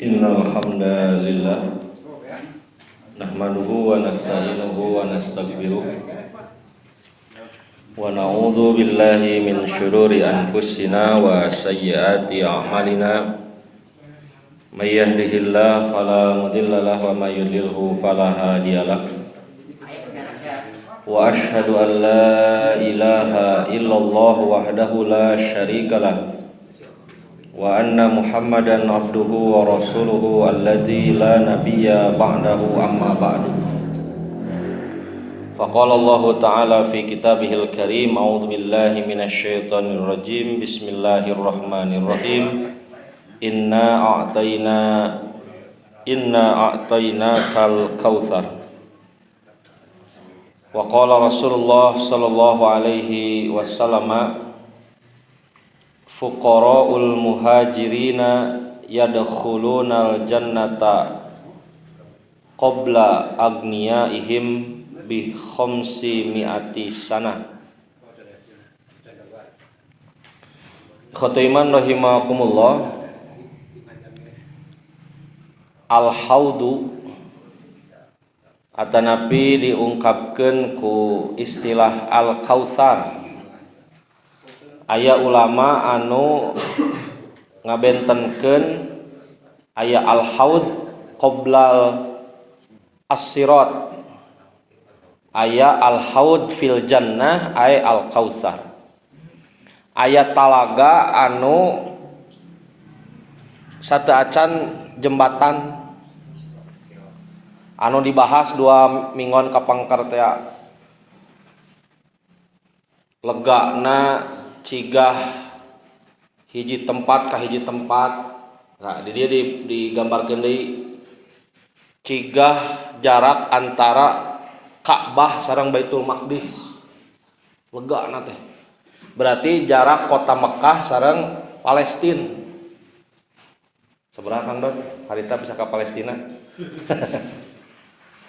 Innal hamdalillah nahmaduhu wa nasta'inuhu wa nastaghfiruh wa na'udzu billahi min syururi anfusina wa sayyiati a'malina. May yahdihillahu fala mudilla lahu wa may yudlilhu fala hadiyalah. Wa asyhadu an la ilaha illallah wahdahu la syarikalah wa anna Muhammadan abduhu wa rasuluhu alladzi la nabiyya ba'dahu, amma ba'du. Faqala Allahu ta'ala fi kitabihil karim, a'udzu billahi minasy syaithanir rajim, bismillahirrahmanirrahim. Inna a'tainakal kautsar. Wa qala Rasulullah sallallahu alaihi wasallam, fuqara'ul muhajirina yadkhulunal jannata qabla agniyaihim bi khamsi mi'ati sanah. Ikhwatu iman rahimakumullah. Al-haudu atanapi diungkapkeun ku istilah al-kautsar. Aya ulama anu ngabentenkeun aya al-haud qoblal as-sirat, aya al-haud fil jannah, aya al-kautsar. Aya talaga anu sateuacan jembatan anu dibahas 2 minggon kapangker teh, legana cigah hiji tempat ka hiji tempat. Nah, di dia digambarkeun deui cigah jarak antara Ka'bah sareng Baitul Maqdis. Legana teh. Berarti jarak kota Mekah sareng Palestina. Sabaraha Kang Don? Harita bisa ka Palestina.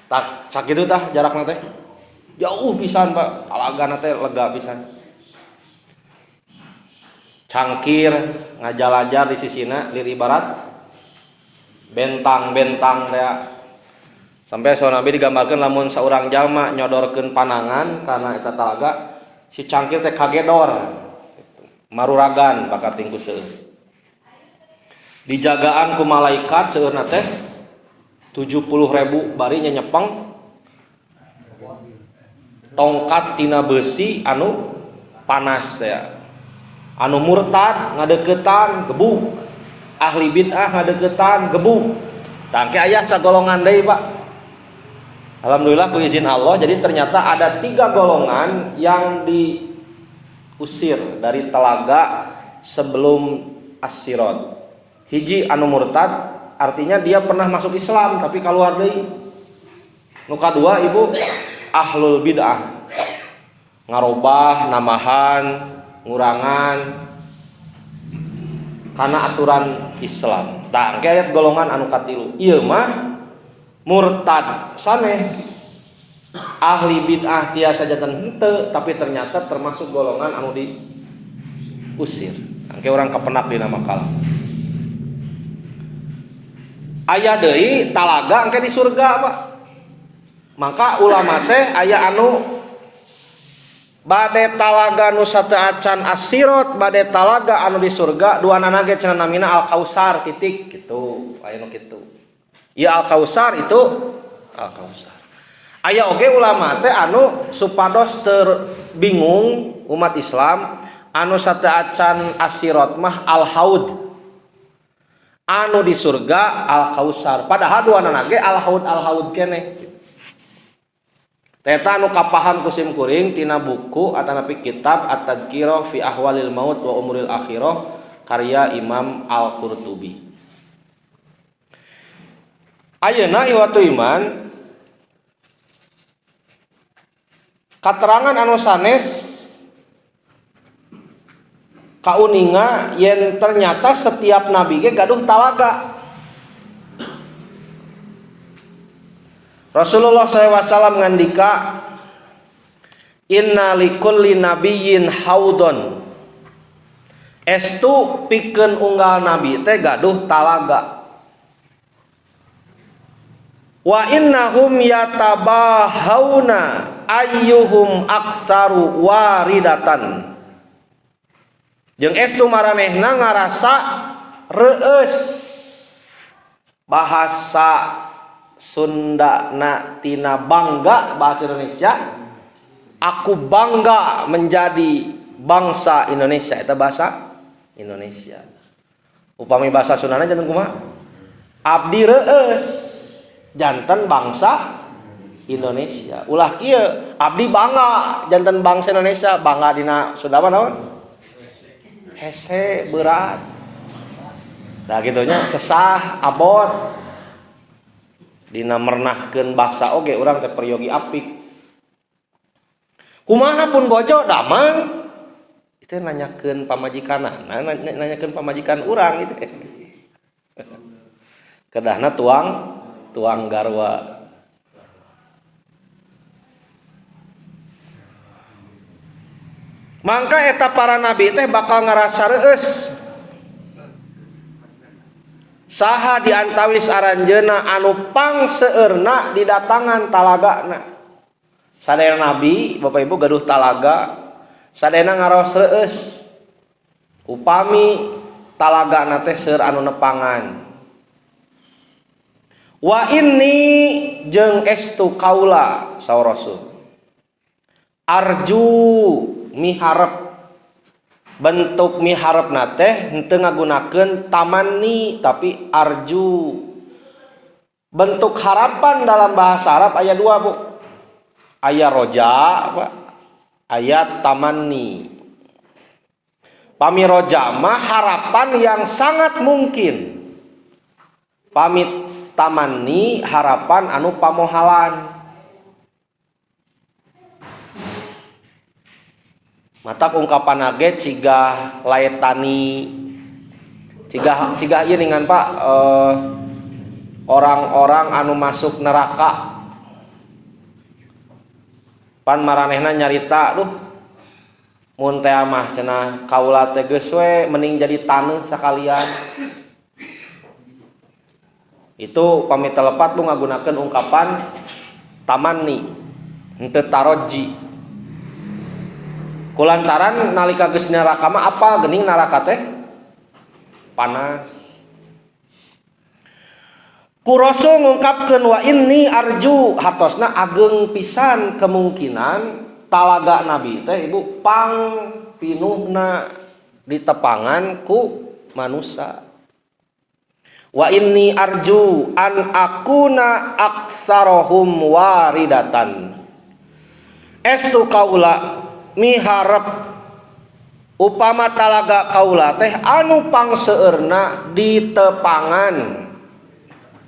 Tak sakitu tah jarakna teh. Jauh pisan, Pak. Talagana teh lega pisan. Cangkir ngajalajar di sisina lir ibarat bentang-bentang teh. Sampai saur Nabi digambarkeun lamun saurang jalma nyodorkeun panangan kana eta talaga, si cangkir teh kagedor. Maruragan bakat tingku seueur. Dijagaan ku malaikat seueurna teh 70.000 bari nyepeng tongkat tina besi anu panas teh. Anu murtad ngadeukeutan gebuk, ahli bid'ah ngadeukeutan gebuk. Tangke aya sagolongan deui, Pak. Alhamdulillah ku izin Allah, jadi ternyata ada 3 golongan yang diusir dari telaga sebelum as-sirat. Hiji anu murtad, artinya dia pernah masuk Islam tapi keluar deui. Nu kadua ibu ahlul bid'ah, ngarobah, namahan, ngurangan karena aturan Islam. Tah engke aya golongan anu katilu. Ieu mah murtad sanes, ahli bid'ah tiasa janten henteu, tapi ternyata termasuk golongan anu diusir. Engke urang kapenak dina makalah. Aya deui talaga engke di surga, Pak. Maka ulama teh aya anu bade talaga nu sateuacan as-sirat, bade talaga anu di surga, duanana ge cenah namina al-kausar titik gitu. Aya nu kitu. Ieu al-kausar itu al-kausar. Aya oge ulama teh anu supados terbingung umat Islam, anu sateuacan as-sirat mah al-haud, anu di surga al-kausar. Padahal duanana ge al-haud al-haud keneh. Teta anu kapaham ku sim kuring tina buku atanapi kitab At-Tadhkirah fi Ahwalil Maut wa Umuril Akhirah karya Imam Al-Qurtubi. Ayeuna iwatu iman katerangan anu sanes kauninga yen ternyata setiap nabi ge gaduh talaga. Rasulullah sallallahu alaihi wasallam ngandika, inna likulli nabiyyin haudon Estu pikeun unggal nabi teh gaduh talaga. Wa innahum yatabahawna ayyuhum aktsaru waridatan. Jeung estu maranehna ngarasa reueus bahasa Sunda na tina bangga bahasa Indonesia, aku bangga menjadi bangsa Indonesia, eta bahasa Indonesia. Upami bahasa Sundana janten kumaha? Abdi reueus janten bangsa Indonesia. Ulah kieu, abdi bangga janten bangsa Indonesia, bangga dina Sunda mah naon? Hese berat. Nah gitunya sesah abot. Dina mernahkeun basa oge urang teh peryogi apik. Kumaha pun bojo damang itu nanyakeun pamajikanana, nanyakeun pamajikan urang itu. Kedahna tuang garwa. Mangka eta para nabi teh bakal ngarasa reueus. Saha di antawis aranjeuna anu pangseueurna didatangan talagana. Sadaya nabi, Bapak Ibu gaduh talaga, sadayana ngaraos reueus. Upami talagana teh seueur anu nepangan. Wa inni jeung estu kaula saur Rasul. Arju miharep, bentuk miharepna teh henteu ngagunakeun tamanni tapi arju. Bentuk harapan dalam bahasa Arab aya dua, Bu. Aya roja, Pak. Aya tamanni. Pami roja mah harapan yang sangat mungkin. Pami tamanni harapan anu pamohalan. Matak ungkapan age cigah laetani, cigah ieu ningan Pak, orang-orang anu masuk neraka pan maranehna nyarita, duh mun teh mah cenah kaula teh geus we mending jadi taneuh sakalian. Itu pami telepat bu ngagunakeun ungkapan tamanni henteu taroji. Kulantaran nalika geus neraka mah apa geuning neraka teh panas. Ku Rasul ngungkapkeun wa inni arju, hartosna ageng pisan kemungkinan talaga nabi teh ibu pang pinuhna ditepangan ku manusa. Wa inni arju an akuna aktsarahum waridatan. Estu kaula miharep upama talaga kaula teh anu pangseueurna ditepangan,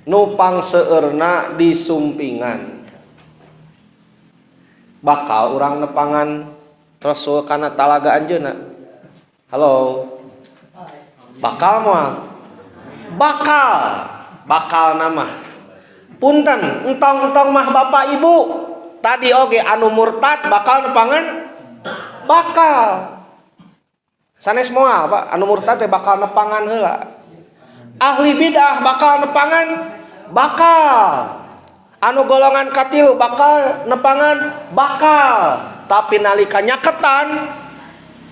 nu pangseueurna disumpingan. Bakal urang nepangan Rasul kana talaga anjeunna. Halo. Bakal moal? Bakal. Bakal nama. Punten, entong-entong mah bapak ibu. Tadi oge anu murtad bakal nepangan? Bakal. Sanes moal, Pak, anu murtad teh bakal nepangan heula. Ahli bidah bakal nepangan? Bakal. Anu golongan katilu bakal nepangan? Bakal. Tapi nalika nyaketan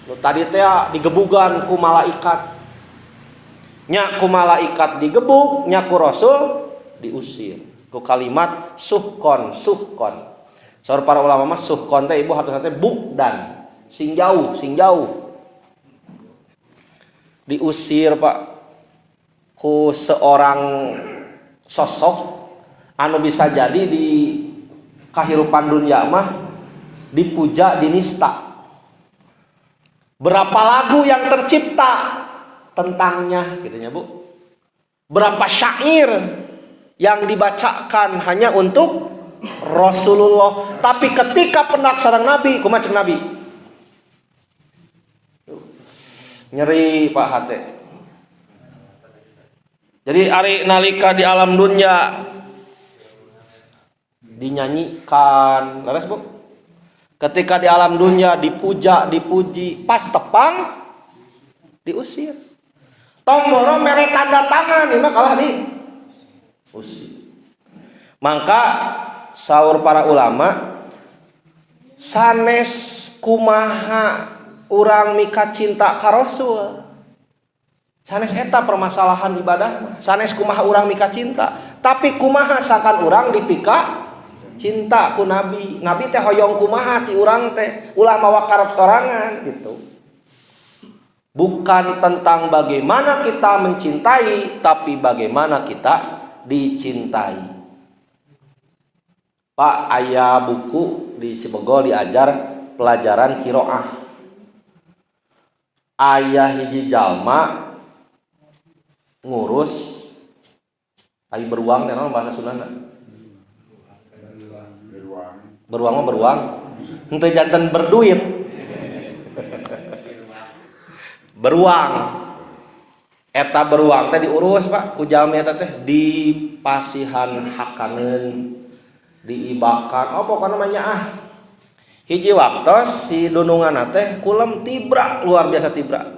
nu tadi teh digebugan ku malaikat. Nya ku malaikat digebug, nya ku rasul diusir. Ku kalimat suhkon, suhkon. Saur para ulama mah suhkon teh ibu hartosna teh bukdan, sing jauh, sing jauh. Diusir, Pak, ku seorang sosok anu bisa jadi di kahirupan dunia mah dipuja, dinista. Berapa lagu yang tercipta tentangnya gitu nya, Bu. Berapa syair yang dibacakan hanya untuk Rasulullah. Tapi ketika pendak sareng Nabi, kumaha ceuk Nabi? Nyeri Pak hate. Jadi ari nalika di alam dunia dinyanyikan, leres Bu? Ketika di alam dunia dipuja, dipuji, pas tepang Diusir. Tong boro mere tanda tangan ieu mah kalah diusir. Mangka saur para ulama sanes kumaha urang mika cinta ka Rasul. Sanes eta permasalahan ibadah mah. Sanes kumaha urang mika cinta, tapi kumaha sangkan urang dipika cinta ku Nabi. Nabi teh hoyong kumaha ti urang teh, ulah mawa karep sorangan gitu. Bukan tentang bagaimana kita mencintai, tapi bagaimana kita dicintai. Pak, aya buku di Cibegol diajar pelajaran kiroah. Aya hiji jalma ngurus ai beruang teh naon bahasa Sundana? Beruang mah beruang, henteu janten berduit. Beruang. Eta beruang teh diurus Pak ku jalmi eta teh dipasihan hakaneun, diibakan. Oh pokona mah nyaah. Hiji waktos si dununganna teh kulem tibra, luar biasa tibra.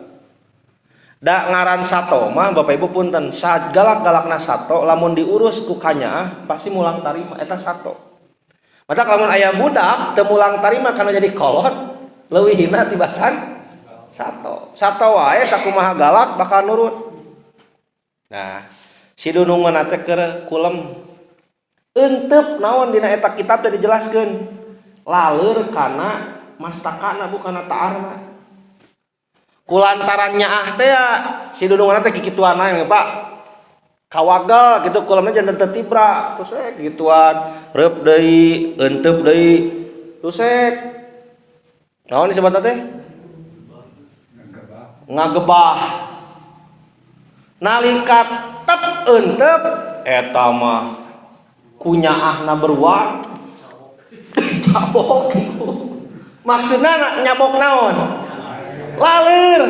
Da ngaran sato mah Bapak Ibu punten, sagalak-galakna sato lamun diurus ku kanyaah pasti mulang tarima eta sato. Maka lamun aya budak teu mulang tarima kana jadi kolot leuwih hina tibatan sato. Sato wae sakumaha galak bakal nurut. Nah, si dununganna teh keur kulem euteup naon dina eta kitab teh dijelaskeun. Laleur kana mastakana bukan taarna. Kulantaran nyaah teh ya, si dununganna teh kikituan ae Pak. Kawagel gitu kulemna janten teu tibra terus we kikituan reup deui euteup deui terus we naon disebutna teh ngagebah. Nalika tep euteup eta mah kunyaahna beruang cabok gitu. Maksudna nyabok naon? Laler.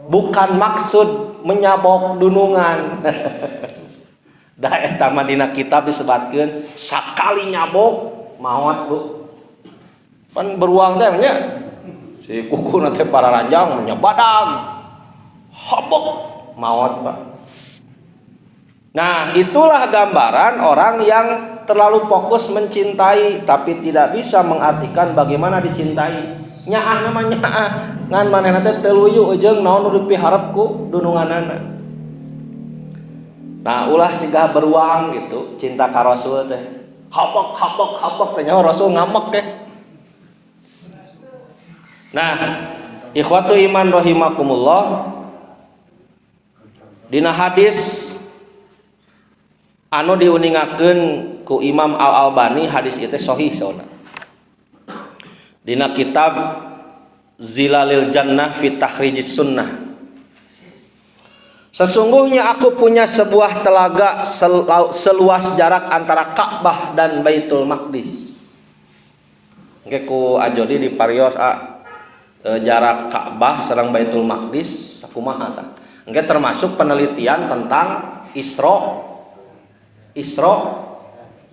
Bukan maksud menyabok dunungan. Da eta mah dina kitab disebatkeun sakali nyabok maot Bu. Pan beruang teh nya si kukuna teh pararanjang nyabadag. Habok maot Pak. Nah, itulah gambaran orang yang terlalu fokus mencintai tapi tidak bisa mengartikan bagaimana dicintai. Nyaah nama nyaah ngan manehna teh teu luyu jeung naon nu dipiharep ku dununganana. Nah, ulah cegah beruang gitu, cinta ka Rasul teh. Habok habok habok teh nyaho Rasul ngamek teh. Nah, ikhwatu iman rahimakumullah. Dina hadis anu diuningakeun ku Imam Al-Albani, hadis ieu teh sahih sauna. Dina kitab Zilalil Jannah fi Takhrijis Sunnah. Sesungguhnya aku punya sebuah telaga seluas jarak antara Ka'bah dan Baitul Maqdis. Engke ku Ajodi di parios jarak Ka'bah sareng Baitul Maqdis sakumaha tah. Engke termasuk penelitian tentang Isra, Isra,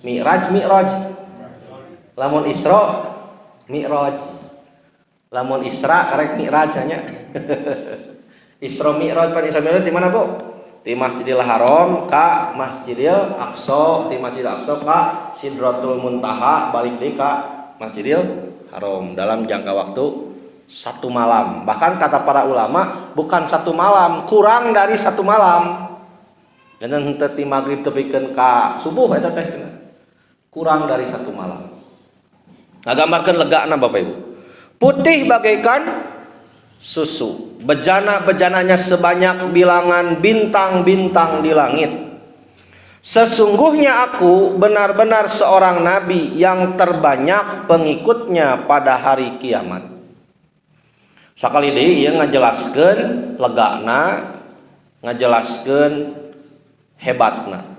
Mi'raj, Mi'raj. Lamun Isra, Mi'raj. Lamun Isra karek Mi'raj nya. Isra Mi'raj, Pak, Isra Mi'raj di mana, Bu? Di Masjidil Haram ka Masjidil Aqsa, di Masjidil Aqsa ka Sidratul Muntaha, balik deui ka Masjidil Haram dalam jangka waktu satu malam. Bahkan kata para ulama bukan satu malam, kurang dari satu malam. Dan henteu ti maghrib tepikeun ka subuh eta teh kurang dari satu malam. Ngagambarkeun legana Bapak Ibu. Putih bagaikan susu, bejana-bejananya sebanyak bilangan bintang-bintang di langit. Sesungguhnya aku benar-benar seorang nabi yang terbanyak pengikutnya pada hari kiamat. Sakali deui ieu ngajelaskeun legana, ngajelaskeun hebatna.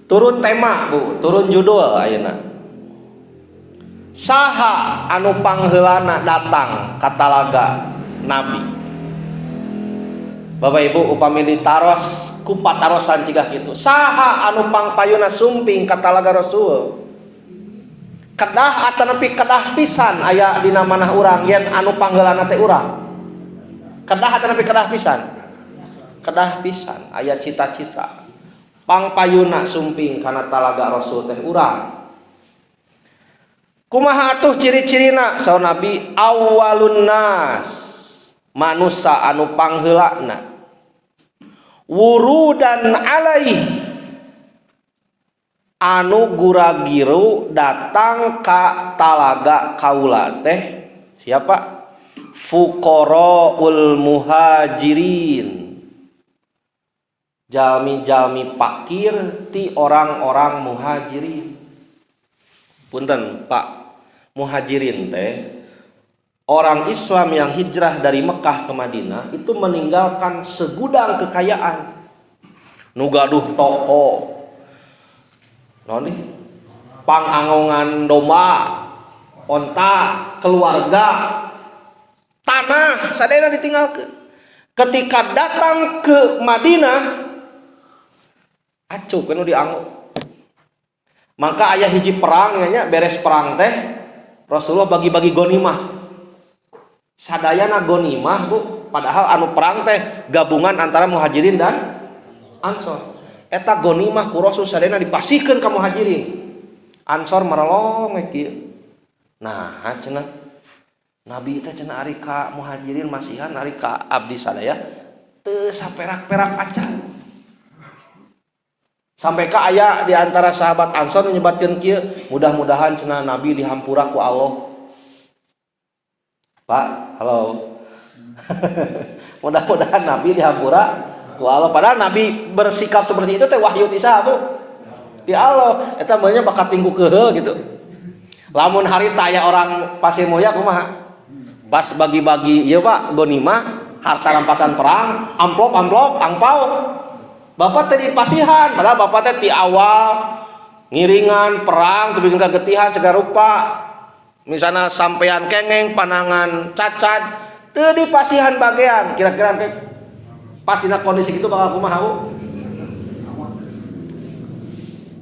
Turun tema, Bu, turun judul ayeuna. Saha anu pangheulana datang ka talaga Nabi? Bapak Ibu upami ditaros ku patarosan cigah kitu. Saha anu pangpayuna sumping ka talaga Rasul? Kedah atanapi kedah pisan aya dina manah urang yen anu pangheulana teh urang. Kedah atanapi kedah pisan. Kedah pisan aya cita-cita. Pangpayuna sumping kana talaga Rasul teh urang. Kumaha atuh ciri-cirina saur Nabi awwalun nas manusa anu pangheulana wurudan alaih anu guragiru datang ka talaga kaula teh siapa fuqaraul muhajirin jalmi-jalmi pakir ti orang-orang muhajirin. Punten Pak, muhajirin teh orang Islam yang hijrah dari Mekah ke Madinah itu meninggalkan segudang kekayaan. Nu gaduh toko, naon nih? Pangangongan domba, onta, keluarga, tanah sadayana ditinggalkeun. Ketika datang ke Madinah, acuh kan dianggo. Maka aya hiji perang nya, beres perang teh Rasulullah bagi-bagi gonimah. Sadayana gonimah Bu, padahal anu perang teh gabungan antara muhajirin dan ansor. Eta gonimah ku Rasul sadayana dipasihkeun ka muhajirin. Ansor merelong we kieu. Nah, cenah Nabi teh cenah ari ka muhajirin masihan ari ka abdi sadaya teu saperak-perak acan. Sampai ka aya di antara sahabat Ansor menyebatkeun kieu, mudah-mudahan cenah Nabi dihampura ku Allah. Pak, halo. Mudah-mudahan Nabi dihampura ku Allah. Padahal Nabi bersikap seperti itu teh wahyu ti saha, Bu? Ti Allah. Eta meunya bakat tinggu keheul gitu. Lamun harita aya orang Pasir Mulya kumaha? Pas bagi-bagi ieu Pak, gonimah, harta rampasan perang, amplop-amplop, angpau. Bapak teh dipasihan, padahal bapak teh ti awal ngiringan perang teu bikin kagetihan segala rupa. Misalnya sampean kengeng, panangan cacat, teu dipasihan bagian. Kira-kira teh pas dina kondisi gitu bakal kumaha, Bu?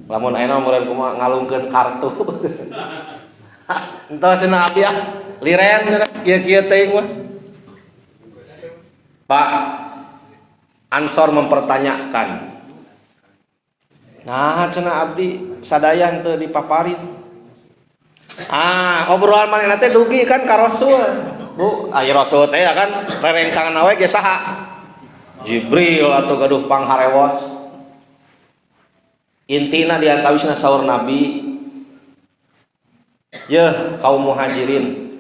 Lamun ayeuna meureun kumaha ngalungkeun kartu. Entos cenah abdi ah, liren cenah kieu-kieu teuing mah. Pak Ansor mempertanyakan. Nah, cenah abdi sadaya henteu dipaparin. Ah, obrolan manehna teh dugi kan ka Rasul. Bu, aya Rasul teh ya kan rerencangan we ge saha? Jibril atau gaduh pangharewos. Intina diantawisna saur Nabi, yeuh kaum muhajirin.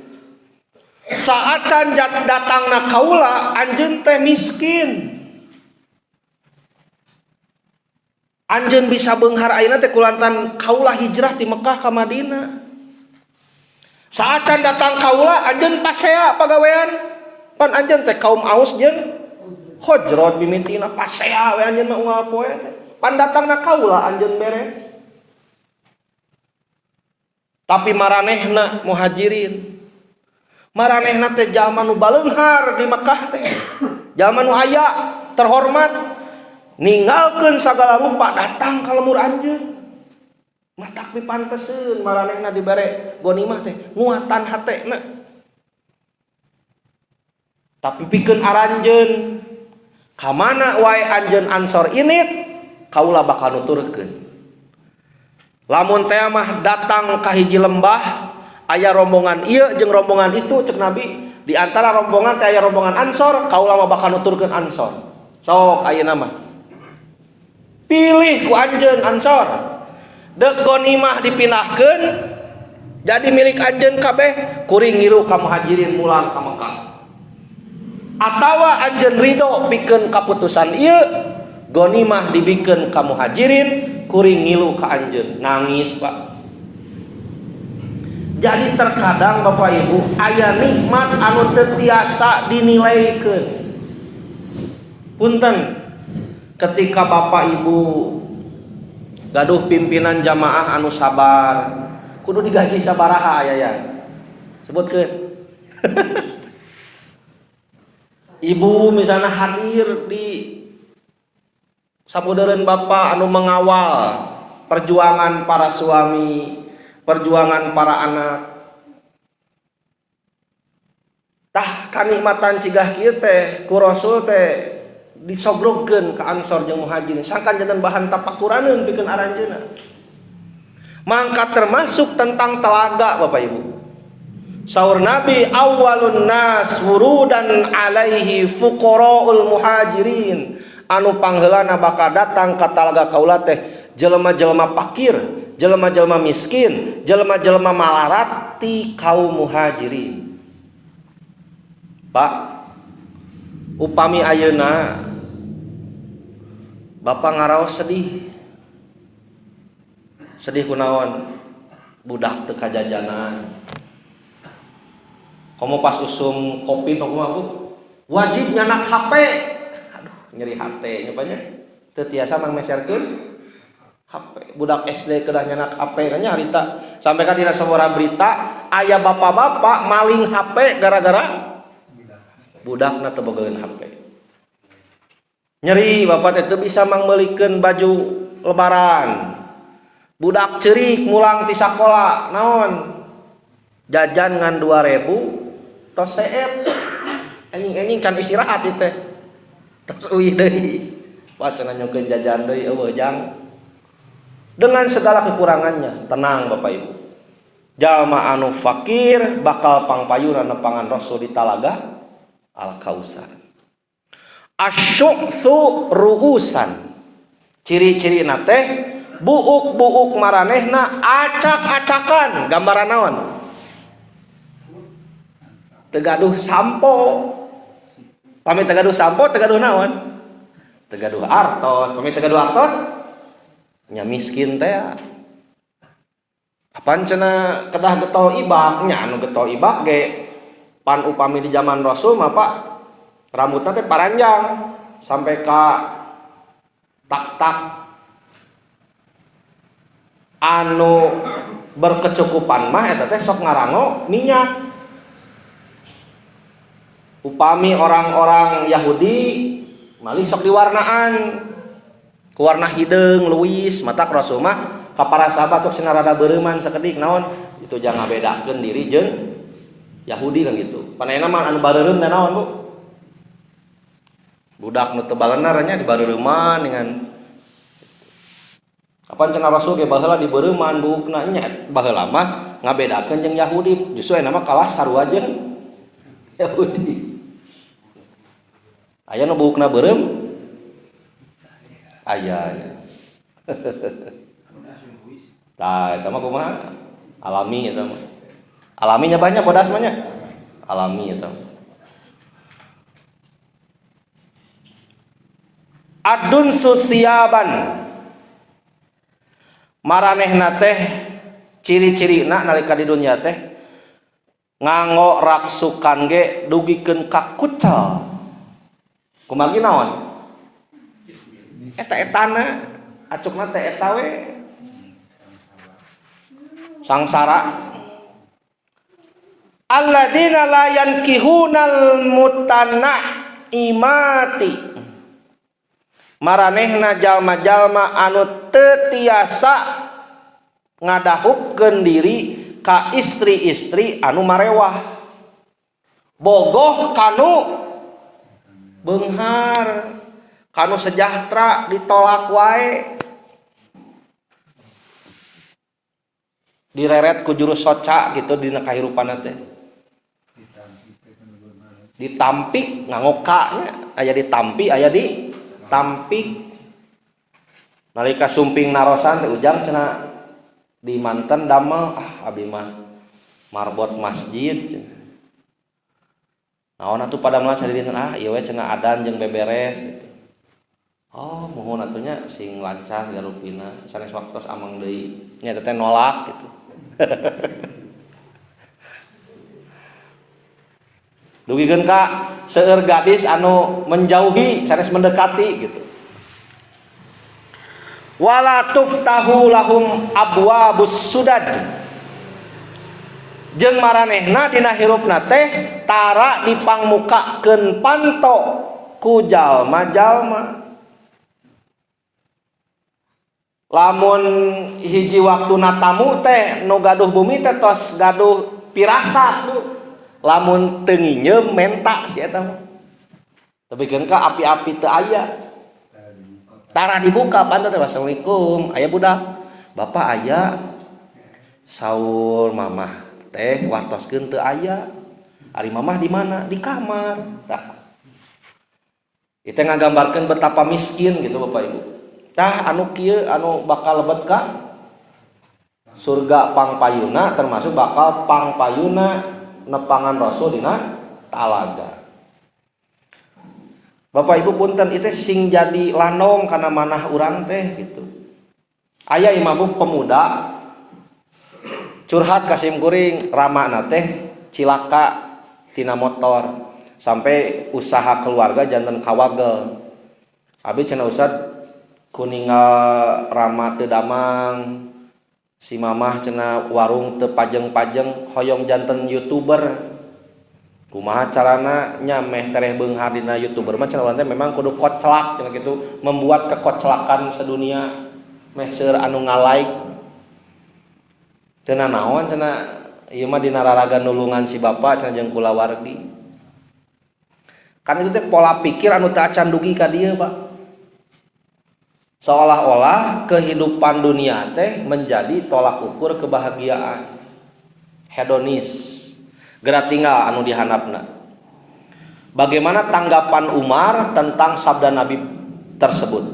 Saat can datangna kaula anjeun teh miskin. Anjeun bisa beunghar ayeuna teh kulantan kaula hijrah ti Mekah ka Madinah. Saat can datang kaula anjeun pasea pagawean. Pan anjeun teh kaum Aus jeung Khazraj mimitina pasea we anjeun mah unggal poe teh. Pan datangna kaula anjeun beres. Tapi maranehna muhajirin. Maranehna teh jalma nu baleunghar di Mekah teh. Jalma nu aya terhormat ninggalkeun sagala rupa datang ka lemur anjeun. Matak pipanteseun maranehna dibere gonimah teh nguatan hatena. Tapi pikeun aranjeun ka mana wae anjeun Ansor init kaula bakal nuturkeun. Lamun teh mah datang ka hiji lembah aya rombongan ieu jeung rombongan itu cek Nabi, di antara rombongan teh aya rombongan Ansor, kaula mah bakal nuturkeun Ansor. Sok ayeuna mah pilih ku anjeun Ansor. Deuk gonimah dipindahkeun jadi milik anjeun kabeh, kuring ngiru ka muhajirin mulang ka Mekah. Atawa anjeun ridho pikeun kaputusan ieu, gonimah dibikeun ka muhajirin, kuring ngilu ka anjeun. Nangis, Pak. Jadi terkadang Bapak Ibu aya nikmat anu teu tiasa dinilaikeun. Punten, ketika Bapak Ibu gaduh pimpinan jamaah anu sabar, kudu digaji sabaraha aya ya. Sebutkeun. Ibu misalnya hadir di sabudeureun bapak anu mengawal perjuangan para suami, Perjuangan para anak. Tah kanikmatan cigah kieu teh ku Rasul teh disogrogkeun ka Ansor jeung Muhajirin sangkan janten bahan tapakuraneun pikeun aranjeunna. Mangka termasuk tentang telaga Bapak Ibu. Saur Nabi awwalun nas wurudan alaihi fuqaraul muhajirin. Anu pangheulana bakal datang ka talaga kaula teh jelema-jelema pakir, jelema-jelema miskin, jelema-jelema malarat ti kaum muhajirin. Pak, upami ayeuna Bapak ngaraos sedih. Sedih kunaon? Budak teu kajajanan. Komo pas usum kopi kumaha Bu? Wajib nyanak HP. Aduh, nyeri hate nya banyak. Teu tiasa mangmeserkeun HP. Budak SD kedah nyanak HP kan nya harita. Sampai ka dina sabaraha berita aya bapak-bapak maling HP gara-gara budakna teu bogaeun HP. Nyeri bapak teh teu bisa mangmeulikeun baju lebaran. Budak ceurik mulang ti sakola naon? Jajan ngan 2000 tos seep. Anjing-anjing can istirahat ieu teh. Tos uih deui. Wah cenah nyungkeun jajan deui eueuh jang. Dengan segala kekurangannya, tenang Bapak Ibu. Jalma anu fakir bakal pangpayuna nepangan Rasul di talaga Al-Kausar. Asyu'tsu ru'usan. Ciri-cirina teh buuk-buuk maranehna acak-acakan, gambaran naon? Teu gaduh sampo. Pami teu gaduh sampo, teu gaduh naon? Teu gaduh artos. Pami teu gaduh artos nya miskin teh. Apan cenah kedah getol ibak, nya anu getol ibak ge pan upami di zaman Rasul mah Pak rambutna teh paranjang sampai ka tak-tak. Anu berkecukupan mah eta teh sok ngarango minyak. Upami orang-orang Yahudi malih sok diwarnaan ku warna hideung luwis, matak Rasul mah ka para sahabat sok cenah rada beureuman sakedik naon itu jangan ngabedakeun diri jeung Yahudi kan gitu. Panayna mah anu bareureum teh naon Bu? Budak nu teu balenar nya dibareureman dengan apan cenah Rasul ge baheula dibeureuman buukna nya baheula mah ngabedakeun jeung Yahudi, justru ayeuna mah kalah sarua jeung Yahudi. Aya nu buukna beureum? Aya nya. Tah eta mah kumaha? Alami eta mah. Alaminya banyak bodas mah nya. Alami eta. Adun susiaban. Maranehna teh ciri-cirina nalika di dunya teh nganggo raksukan ge dugikeun ka kucel. Kumargi naon? Eta-etana acukna teh eta we. Sangsara. Alladzina la yankihunal mutanaimati. Maranehna jalma-jalma anu teu tiasa ngadahupkeun diri ka istri-istri anu marewah. Bogoh kanu beunghar, kanu sejahtera ditolak wae. Direret ku jurus soca gitu dina kahirupanna teh. Ditampik nganggo ka nya, aya ditampi aya di tampik. Nalika sumping narosan teh ujang cenah di manten damel, ah abi mah marbot masjid cenah. Naon atuh pada mah sadidinten, ah ieu we cenah adan jeung beberes gitu. Oh, mohon atunya sing lancar garupina sanes waktos amang deui nya teh nolak gitu. Dugikeun ka seueur gadis anu menjauhi sanes mendekati gitu. Wala tuftahu lahum abwabus sudad. Jeung maranehna dina hirupna teh tara dipangmukakeun panto ku jalma-jalma. Lamun hiji waktu tamu teh, nu gaduh bumi teh tos gaduh pirasat, Bu. Lamun teu nginjeum, menta si eta mah. Tapi kan ka api-api teu aya. Tara dibuka panto teh, "Assalamualaikum, aya budak?" "Bapak aya." Saur mamah teh, "Wartoskeun teu aya." "Ari mamah di mana?" "Di kamar." Tah. Itu ngagambarkeun betapa miskin gitu, Bapak Ibu. Tah, anu kieu anu bakal lebet ka surga pangpayuna, termasuk bakal pangpayuna nepangan Rasul dina talaga. Bapak Ibu, punten, itu sing jadi landong karena manah urang teh gitu. Aya imah, Bu, pemuda curhat ka sim kuring, ramana teh cilaka tina motor sampai usaha keluarga janten kawagel. "Abi," cenah, "Ustad, ku ninggal rama teu damang, si mamah," cenah, "warung teu pajeng-pajeng, hoyong janten YouTuber. Kumaha carana nya meh tereh beunghar dina YouTuber mah?" cenah, "urang teh memang kudu koclak," cenah gitu, "membuat kekoclakan sedunia meh seueur anu ngalike. Teu nanaon," cenah, "ieu mah dina raraga nulungan si bapak," cenah, "jeung kulawargi." Kan itu teh pola pikir anu teu acan dugi ka dieu, Pak. Seolah-olah kehidupan dunia teh menjadi tolak ukur kebahagiaan, hedonis. Geura tinggal anu dihandapna. Bagaimana tanggapan Umar tentang sabda Nabi tersebut?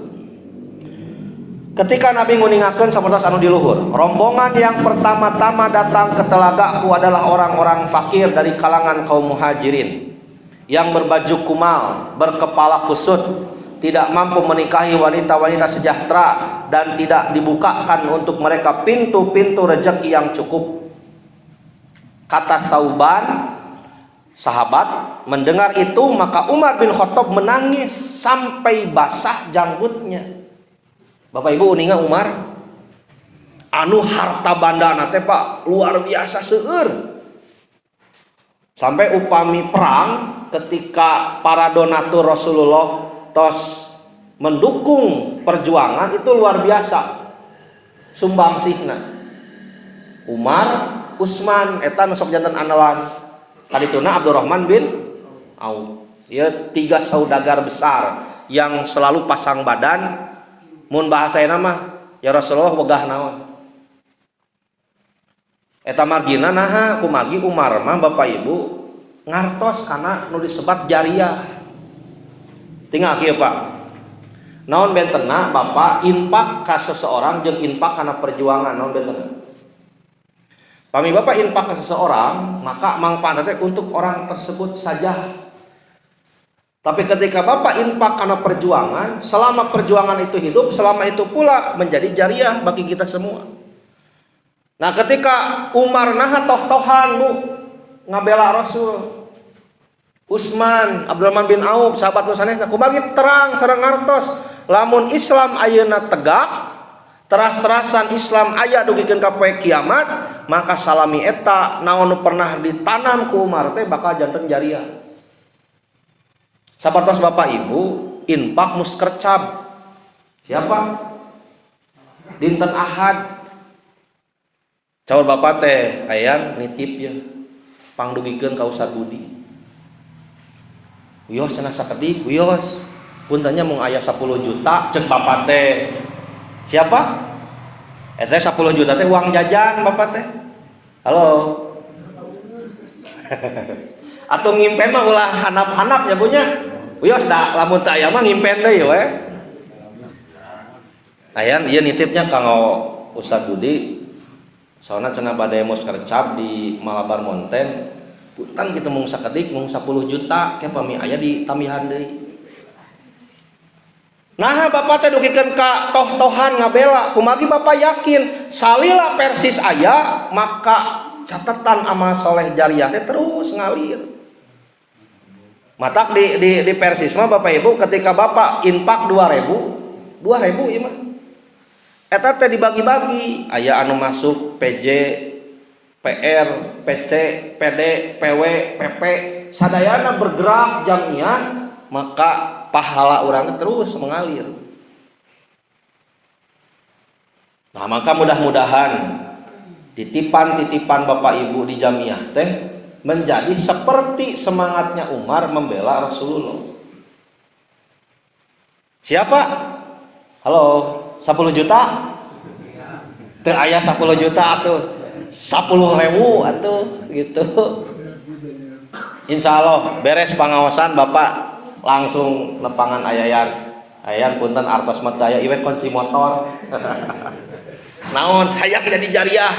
Ketika Nabi nguningakeun sapertos anu di luhur, rombongan yang pertama-tama datang ke telagaku adalah orang-orang fakir dari kalangan kaum Muhajirin yang berbaju kumal, berkepala kusut, tidak mampu menikahi wanita-wanita sejahtera dan tidak dibukakan untuk mereka pintu-pintu rejeki yang cukup. Kata Sauban, sahabat, mendengar itu maka Umar bin Khattab menangis sampai basah janggutnya. Bapak Ibu, uninga Umar anu harta banda teh, Pak, luar biasa seueur. Sampai upami perang, ketika para donatur Rasulullah tos mendukung perjuangan, itu luar biasa sumbangsihna. Umar, Utsman eta nu sok janten andalan. Kadituna Abdurrahman bin Auf. Ya, tiga saudagar besar yang selalu pasang badan, mun bahasa mah, "Ya Rasulullah, wegah naon?" Eta margina naha kumagi Umar mah, Bapak Ibu, ngartos karena nu disebat jariah. Tinggal kieu, Pak. Naon bentena Bapak infak ka seseorang jeung infak karena perjuangan, naon bentena? Pami Bapak infak ke seseorang, maka manfaatnya untuk orang tersebut saja. Tapi ketika Bapak infak karena perjuangan, selama perjuangan itu hidup, selama itu pula menjadi jariah bagi kita semua. Nah, ketika Umar nah toh-tohan, Bu, ngabela Rasul. Utsman, Abdurrahman bin Auf, sahabat nu sanesna, kumargi terang sareng ngartos lamun Islam ayeuna tegak, teras-terasan Islam aya dugikeun ka poe kiamat, maka salami eta naon nu pernah ditanam ku Umar teh bakal janten jariah. Sapertos Bapak Ibu infak Muskercab. Siapa? Dinten Ahad. Caur Bapak teh, "Ayang, nitip ya. Pangdugikeun ka Ustad Budi." "Wios," cenah, "sakedik, wios. Punten nya, mung aya 10 juta," cek Bapak teh. Siapa? Eta 10 juta teh uang jajan Bapak teh. Halo. Atau ngimpen mah ulah handap-handap ya punya. Wios da lamun teu aya mah ngimpen deui we. "Ayang, ieu nitipnya kanggo Ustad Budi. Soalnya," cenah, "bade Muskercab di Malabar Mountain. Punten kitu, mung sakedik, mung 10 juta, ke pami aya ditambihan deui." Nah, Bapak teh dugikeun ka toh-tohan ngabela, kumargi Bapak yakin salila Persis aya, maka catatan amal soleh jariah teh terus ngalir. Matak di Persis mah, Bapak Ibu, ketika Bapak infak 2000, 2000 ieu mah. Eta teh dibagi-bagi, aya anu masuk PJ, PR, PC, PD, PW, PP, sadayana bergerak jamiah, maka pahala orang terus mengalir. Nah, maka mudah-mudahan titipan-titipan Bapak Ibu di jamiah teh menjadi seperti semangatnya Umar membela Rasulullah. Siapa? Halo, 10 juta? Teu aya 10 juta atuh. 10.000 atuh gitu. Insya Allah beres pengawasan Bapak langsung nepangan ayayan. Ayayan punten artos mah teu aya ieu kunci motor. Naon hayang jadi jariah.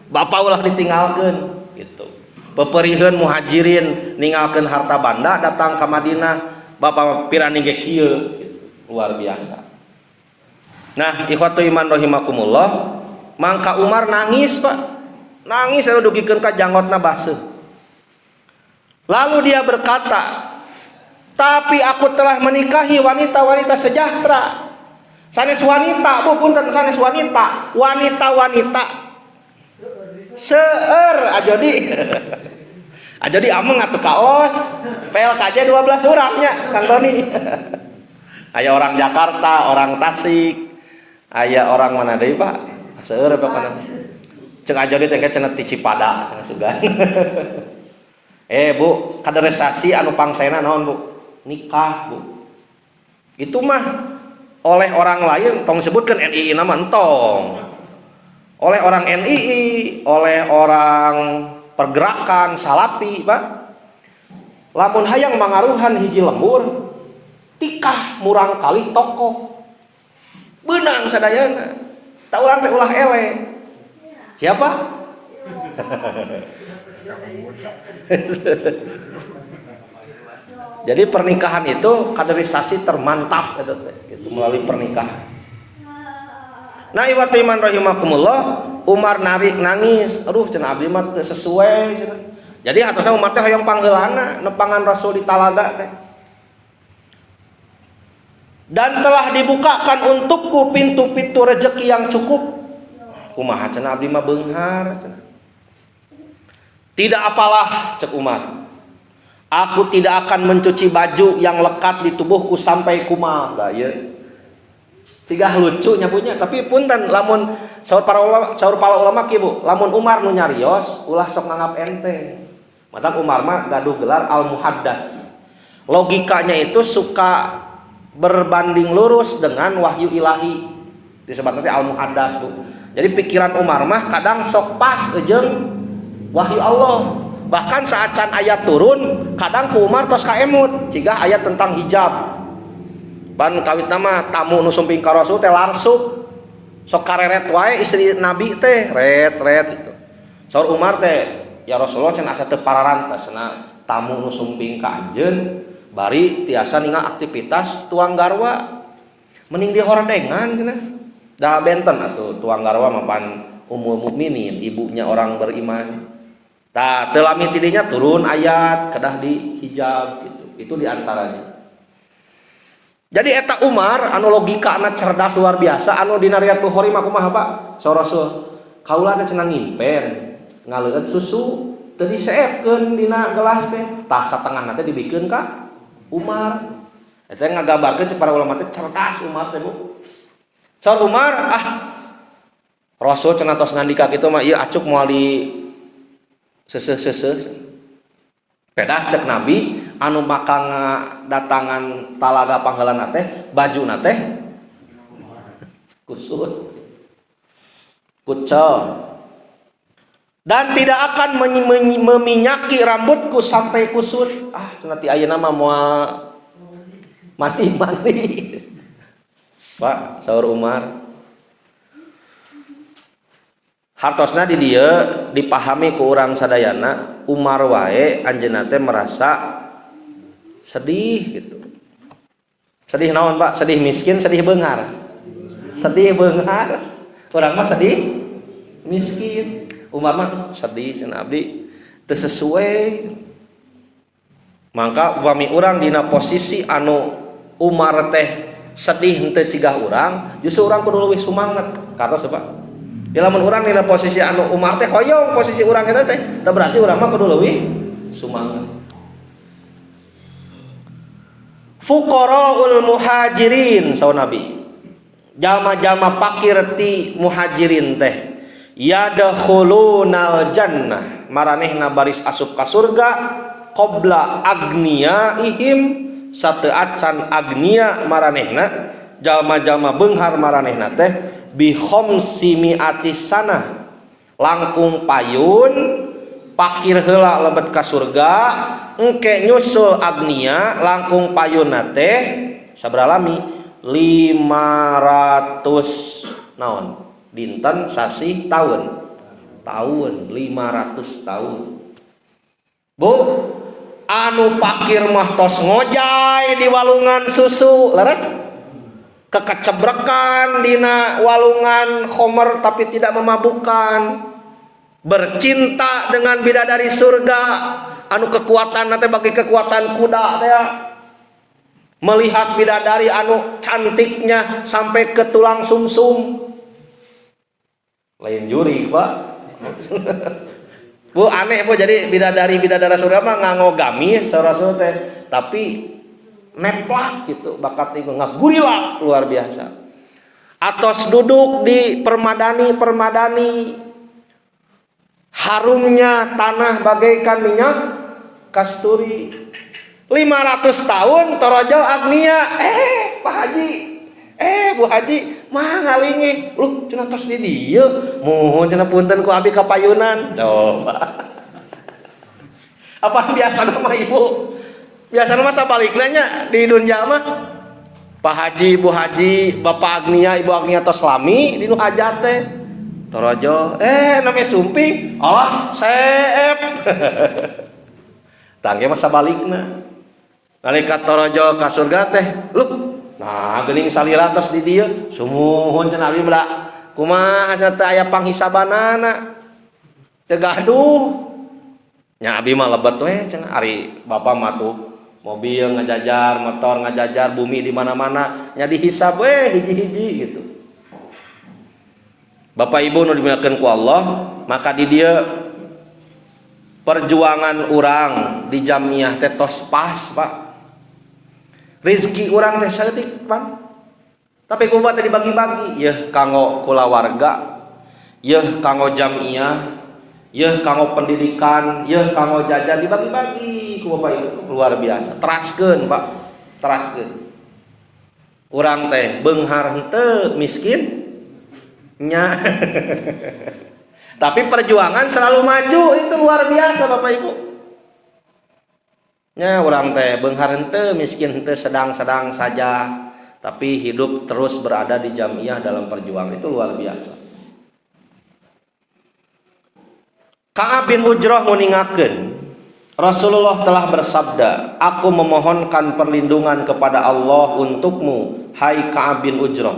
Bapak ulah ditinggalkeun gitu. Peperiheun muhajirin ninggalkeun harta banda datang ke Madinah, Bapak pirani ge kieu gitu. Luar biasa. Nah, ikhwatu iman rahimakumullah, mangka Umar nangis, Pak. Nangis anu dugikeun ka janggotna baseuh. Lalu dia berkata, "Tapi aku telah menikahi wanita-wanita sejahtera." Sanes wanita, Bu, punten sanes wanita, wanita-wanita seueur ajodi. Ajodi ameng atuh kaos. PLKJ 12 urangnya Kang Doni. Aya orang Jakarta, orang Tasik, aya orang mana deui, Pak? Seueur pokona. Cek ajodi teh cenah ti Cipada cenah sugan. Bu, kaderisasi anu pangsaena naon, Bu? Nikah, Bu. Itu mah oleh orang lain tong sebutkan NII nama entong. Oleh orang NII, oleh orang pergerakan Salafi, Pak. Lamun hayang mangaruhan hiji lembur, tikah murang kali tokoh. Beunang sadayana. Tak urang teh ulah eleh. Siapa? Jadi pernikahan itu kaderisasi termantap gitu, gitu melalui pernikahan. Nah, iwat iman rahimakumullah, Umar narik nangis, aduh cenah abdi mah teu sesuai cenah. Jadi hatosna Umar teh hoyong pangheulana nepangan Rasul di talaga teh. Dan telah dibukakan untukku pintu-pintu rezeki yang cukup. Kumaha cenah abdi mah beunghar cenah. Tidak apalah cek Umar. Aku tidak akan mencuci baju yang lekat di tubuhku sampai kumal. Nah, ieu. Cigah lucu nyapunya, tapi punten lamun saur para ulama kieu Bu, lamun Umar nu nyarios ulah sok nganggap enteng. Matak Umar mah gaduh gelar al muhaddas. Logikanya itu suka berbanding lurus dengan wahyu ilahi. Disebut nanti al muhaddas, Bu. Jadi pikiran Umar mah kadang sok pas jeung wahyu Allah. Bahkan saat can ayat turun, kadang ku Umar tos kaemut, cigah ayat tentang hijab. Ban kawit nama tamu nu sumping ka Rasul teh langsung sok kareret wae istri Nabi teh ret-ret gitu. Saur Umar teh, ya Rasulullah cenah asa teu pararantas cenah tamu nu sumping ka anjeun bari tiasa ningal aktivitas tuang garwa. Mending dihordengan cenah. Da benten atuh tuang garwa mapan ummul mukminin, ibunya orang beriman. Tah teu lami tidinya turun ayat kedah di hijab gitu. Itu diantaranya. Jadi eta Umar anu logika anak cerdas luar biasa anu dina riwayat Bukhari mah kumaha Pak? Saur Rasul, kaula teh cenah ngimpen ngaleueut susu teu diseepkeun dina gelas teh. Tah satengahna teh dibikeun ka Umar. Eta ngagabarkeun cek para ulama teh cerdas Umar teh Bu. Saur Umar, ah Rasul cenah tos ngandika kitu mah ieu acuk moal di seuseuh-seuseuh. Pedah cek Nabi anu maka datangan talaga pangheulana teh bajuna teh kusut kucel dan tidak akan meminyaki rambutku sampai kusut. Ah cenah ti ayeuna mah moal mandi-mandi. Pak, saur Umar hartosna di dieu dipahami ku urang sadayana Umar wae anjeunna teh merasa sedih gitu. Sedih naon Pak? Sedih miskin, sedih beunghar. Sedih beunghar. Urang mah sedih miskin. Umar mah sedih cenah abdi teu sesuai. Mangka upami urang dina posisi anu Umar teh sedih henteu cigah urang, justru urang kudu leuwih sumanget. Kartos Pak. Di lamun urang dina posisi anu Umar teh hoyong posisi urang eta teh, teh berarti urang mah kudu leuwih sumanget. Fuqaraul muhajirin saur Nabi. Jalma-jalma pakir ti muhajirin teh yadkhulunal jannah maranehna baris asup ka surga qabla agniyaihim sateu acan agnia maranehna jalma-jalma beunghar maranehna teh bi khamsi mi'ati sanah langkung payun pakir heula lebet ka surga engke nyusul agnia langkung payunna teh sabaraha lami 500 naon dinten sasih tahun tahun 500 tahun. Bu, anu pakir mah tos ngojay di walungan susu leres kekecebrekan dina walungan khomer tapi tidak memabukkan, bercinta dengan bidadari surga anu kekuatan nanti bagi kekuatan kuda teh, melihat bidadari anu cantiknya sampai ke tulang sumsum, lain jurig, Pak. Bu, aneh, Bu. Jadi bidadari bidadara surga mah nganggo gamis Rasul teh, tapi neplak gitu, bakat itu ngagurila luar biasa. Atos duduk di permadani permadani, harumnya tanah bagaikan minyak kasturi. 500 tahun torojol agnia, eh Pak Haji, eh Bu Haji mah ngalingi lu cenah, tos di dieu, muhun cenah, punten ku abi kapayunan. Coba, apa biasa nama ibu biasa nama sabalikna nya di dunia mah Pak Haji, Bu Haji, Bapak Agnia, Ibu Agnia tos lami di nu hajat teh torojo, eh namanya sumping, oh seep tangge masa balikna nalika torojo ka surga teh lu nah geuning salira tos di dieu, sumuhun cenah, abdi mah kumaha cenah teh aya panghisabanana teu gaduh nya, abi mah lebet we cenah. Ari bapak mah tuh mobil ngajajar, motor ngajajar, bumi di mana-mana nya dihisab we hiji-hiji gitu. Bapak Ibu nu dimuliakeun ku Allah, maka di dieu perjuangan urang di jamiah teh tos pas, Pak. Rizki urang teh saeutik, Pak. Tapi kumaha teh dibagi-bagi, yeuh kanggo kulawarga, yeuh kanggo jamiah, yeuh kanggo pendidikan, yeuh kanggo jajan, dibagi-bagi ku Bapak Ibu luar biasa. Teraskeun, Pak, teraskeun. Urang teh beunghar henteu, miskin nya. Tapi perjuangan selalu maju, itu luar biasa, Bapak Ibu. Nya urang teh beunghar henteu, miskin henteu, sedang-sedang saja, tapi hidup terus berada di jamiah dalam perjuangan itu luar biasa. Ka'ab bin Ujrah nguningakeun Rasulullah telah bersabda, aku memohonkan perlindungan kepada Allah untukmu, hai Ka'ab bin Ujrah,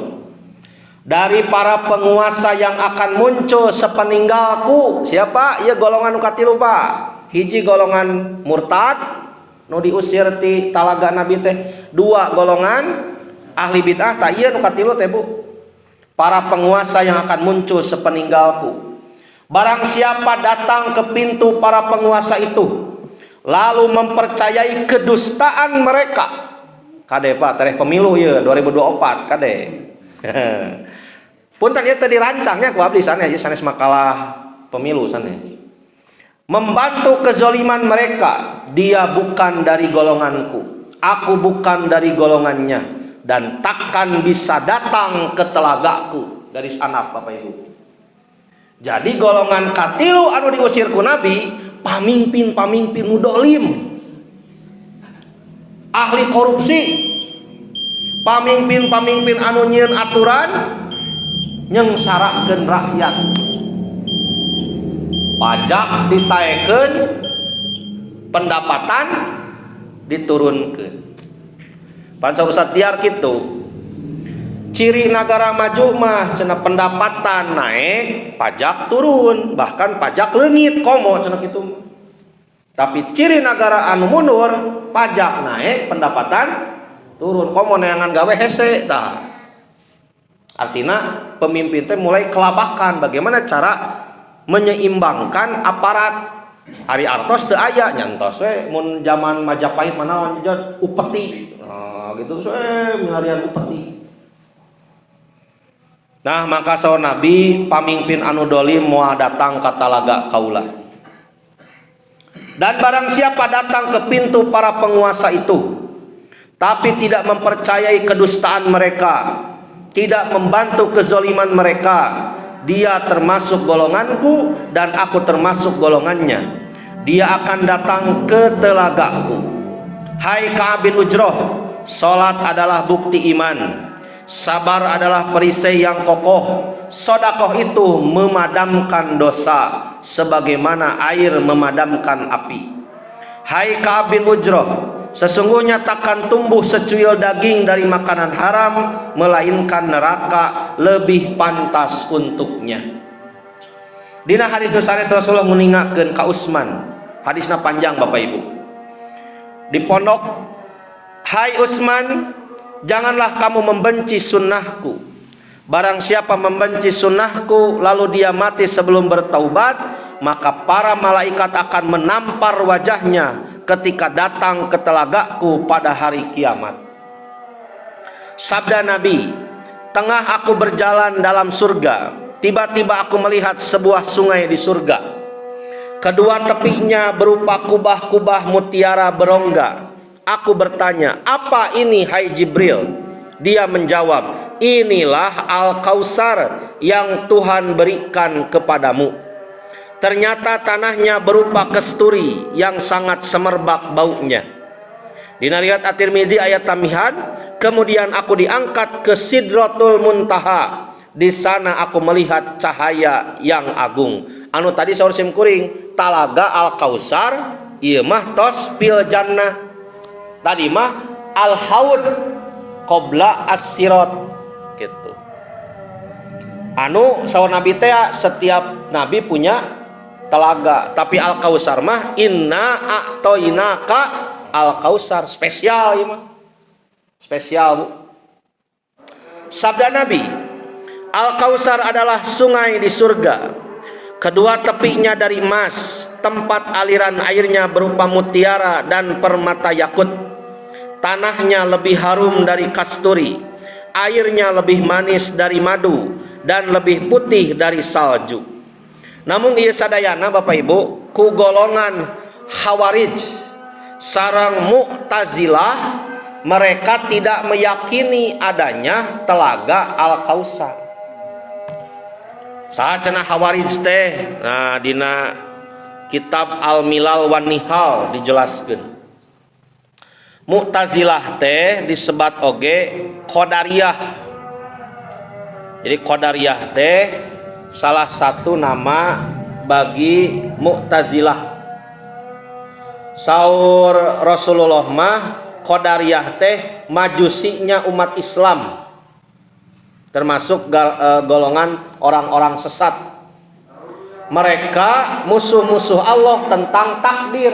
dari para penguasa yang akan muncul sepeninggalku. Siapa? Iya golongan nu katilu, Pak. Hiji golongan murtad nu diusir ti talaga Nabi teh, dua golongan ahli bid'ah, tah ieu nu katilu teh, Bu. Para penguasa yang akan muncul sepeninggalku. Barang siapa datang ke pintu para penguasa itu lalu mempercayai kedustaan mereka. Kade, Pak, tereh pemilu ieu 2024 kade. Punten ieu teh dirancangnya ku abdi sanes, ieu sanes makalah pemilu sanes. Membantu kezoliman mereka, dia bukan dari golonganku. Aku bukan dari golongannya dan takkan bisa datang ke telagaku. Garis anak, Bapak Ibu. Jadi golongan katilu anu diusir ku Nabi, pamimpin-pamimpin nu dolim, ahli korupsi, pamimpin-pamimpin anu nyieun aturan nyengsarakeun rakyat. Pajak ditaekeun, pendapatan diturunkeun. Pan saur Ustaz Tiar kitu. Ciri negara maju mah cenah pendapatan naik, pajak turun, bahkan pajak leungit komo cenah kitu. Tapi ciri negara anu mundur, pajak naik, pendapatan turun, komo neangan gawe hese tah. Artinya pemimpin teh mulai kelabakan bagaimana cara menyeimbangkan aparat. Ari artos teu aya nyantos we mun zaman Majapahit mana upeti. Nah, gitu we milarian upeti. Nah, maka saur Nabi, pamimpin anu dolim moal datang ka talaga kaula. Dan barang siapa datang ke pintu para penguasa itu, tapi tidak mempercayai kedustaan mereka, tidak membantu kezoliman mereka, dia termasuk golonganku dan aku termasuk golongannya. Dia akan datang ke telagaku. Hai Ka'ab bin Ujroh, salat adalah bukti iman. Sabar adalah perisai yang kokoh. Sodakoh itu memadamkan dosa sebagaimana air memadamkan api. Hai Ka'ab bin Ujroh, sesungguhnya takkan tumbuh secuil daging dari makanan haram, melainkan neraka lebih pantas untuknya. Dina hadis nu sanes, Rasulullah nguningakeun ka Utsman. Hadisna panjang, Bapak Ibu. Di pondok, "Hai Utsman, janganlah kamu membenci sunnahku. Barang siapa membenci sunnahku lalu dia mati sebelum bertaubat, maka para malaikat akan menampar wajahnya ketika datang ke telagaku pada hari kiamat." Sabda Nabi, "Tengah aku berjalan dalam surga, tiba-tiba aku melihat sebuah sungai di surga. Kedua tepinya berupa kubah-kubah mutiara berongga. Aku bertanya, 'Apa ini, hai Jibril?' Dia menjawab, 'Inilah Al-Kausar yang Tuhan berikan kepadamu.' Ternyata tanahnya berupa kesturi yang sangat semerbak baunya." Dina riwayat At-Tirmidzi aya tambihan, "Kemudian aku diangkat ke Sidratul Muntaha. Di sana aku melihat cahaya yang agung." Anu tadi saur sim kuring, talaga Al-Kausar ieu mah tos fil jannah. Tadi mah al-haud qabla as-sirat gitu. Anu saur Nabi teh, setiap nabi punya telaga, tapi Al-Kausar mah inna a'toinaka al-kausar, spesial ieu mah. Spesial, Bu. Sabda Nabi, "Al-Kausar adalah sungai di surga. Kedua tepinya dari emas, tempat aliran airnya berupa mutiara dan permata yakut. Tanahnya lebih harum dari kasturi, airnya lebih manis dari madu dan lebih putih dari salju." Namun ieu sadayana, Bapak Ibu, ku golongan Khawarij sareng Mu'tazilah, mereka tidak meyakini adanya telaga Al-Kausar. Saha cenah Khawarij teh? Nah, dina kitab Al-Milal wan Nihal dijelaskeun. Mu'tazilah teh disebat oge Qadariyah. Jadi Qadariyah teh salah satu nama bagi Mu'tazilah. Saur Rasulullah mah, Qadariyah teh majusinya umat Islam, termasuk golongan orang-orang sesat. Mereka musuh-musuh Allah tentang takdir.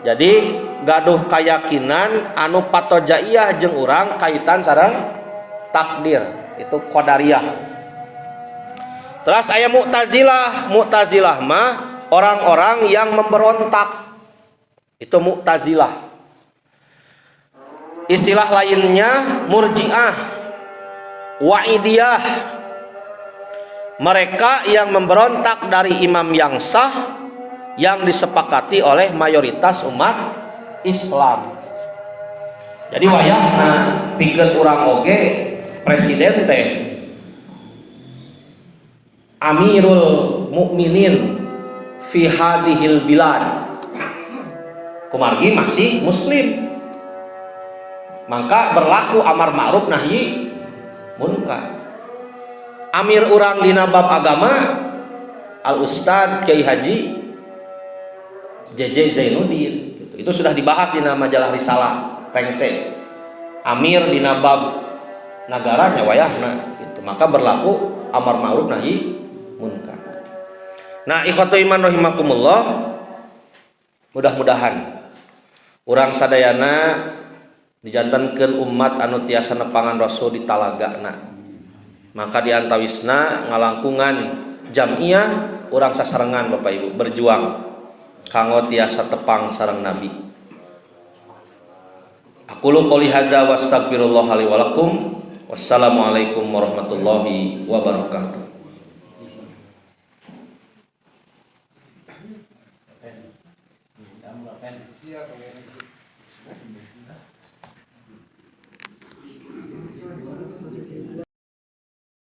Jadi gaduh keyakinan anu patojaiyah jeung urang kaitan sareng takdir, itu Qadariyah. Terus aya Mu'tazilah. Mu'tazilah mah orang-orang yang memberontak. Itu Mu'tazilah. Istilah lainnya Murji'ah, Wa'idiyah. Mereka yang memberontak dari imam yang sah yang disepakati oleh mayoritas umat Islam. Jadi wayahna pikeun urang oge presiden teh Amirul Mukminin fi hadhil bilad. Kumargi masih muslim. Maka berlaku amar ma'ruf nahi munkar. Amir urang dina bab agama Al Ustad Kiai Haji JJ Zainuddin gitu. Itu sudah dibahas di majalah Risalah Rengse. Amir dina bab nagaranya wayahna gitu. Maka berlaku amar ma'ruf nahi munkar. Nah, ikhwatu iman rahimakumullah, mudah-mudahan urang sadayana dijantenkeun umat anu tiasa nepangan Rasul di talagana. Maka di antawisna ngalangkungan jamiah urang sasarengan, Bapak Ibu, berjuang kanggo tiasa tepang sareng Nabi. Aqulu qouli hadza wa astaghfirullah li wa lakum. Wassalamualaikum warahmatullahi wabarakatuh. Iya.